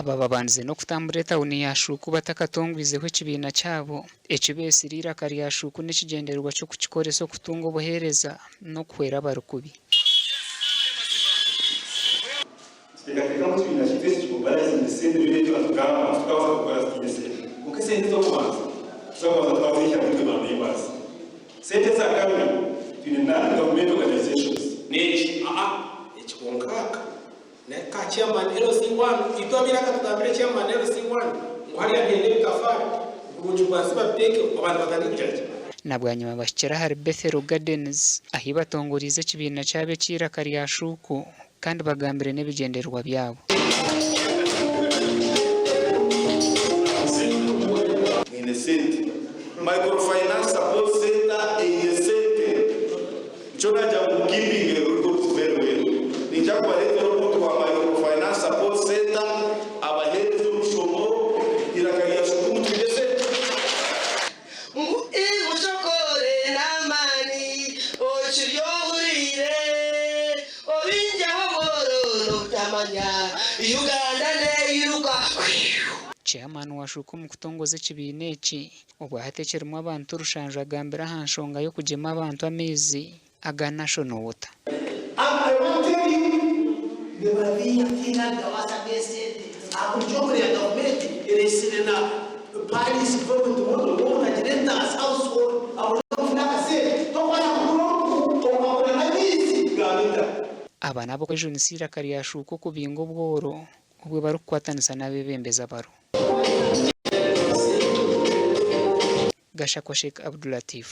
Aba babandize n'okutambura etawuni ya Shuuku batakatongwizeho ekibiina kyabo eki beetsire eiraka rya Shuuku n'ekigyendererwa ky'okukikoresa okutunga obuheereza n'okuhwera abarikubi. Nituteekateeka ngu ekibiina kyaitu eki kimobilizinge esente beitu eki batugamba ngu titukabaasa kukora tutaine sente. Kwonka esente ez'okubanza tuza kubanza twaziihamu itwe ba members. Sente eza kabiri twine non government organisations. N'eki aa eki kwonka aka Ka chairman LC one itwe abaire akatugambira chairman LC one ngu hariya nihenda ebitafaari burungi bwansi babiteekeho abantu batandike kugira ki. Na bwanyima bahikire ahari Bethel Gardens ahi batongoriize ekibiina kyabo eky'eiraka rya Shuuku kandi bagambire n'ebigyendererwa byabo. Mwine sente. Microfinance Support Centre eine sente. Nikyo naagira ngu keeping records very well. Niinyija kubareetera omuntu wa Microfinance Support Centre abaheereze omushomo, eiraka rya Shukumu twine esente. Ngu imushokore n'amaani, okiri ohuriire, obingyeho obworo n'obutamanya, Uganda neyiruka. Chairman wa Shuka omu kutongoza ekibiina eki, Obwa hati ekirimu abantu rushanju agambire aha nshonga y'okugyema abantu amaizi aga National Water. Aba n'ab'okwejunisa eiraka rya Shuuka okubinga obworo obwo barikukwatanisa n'abeebembezi abariho. Gashakwa Sheikh Abdulatif.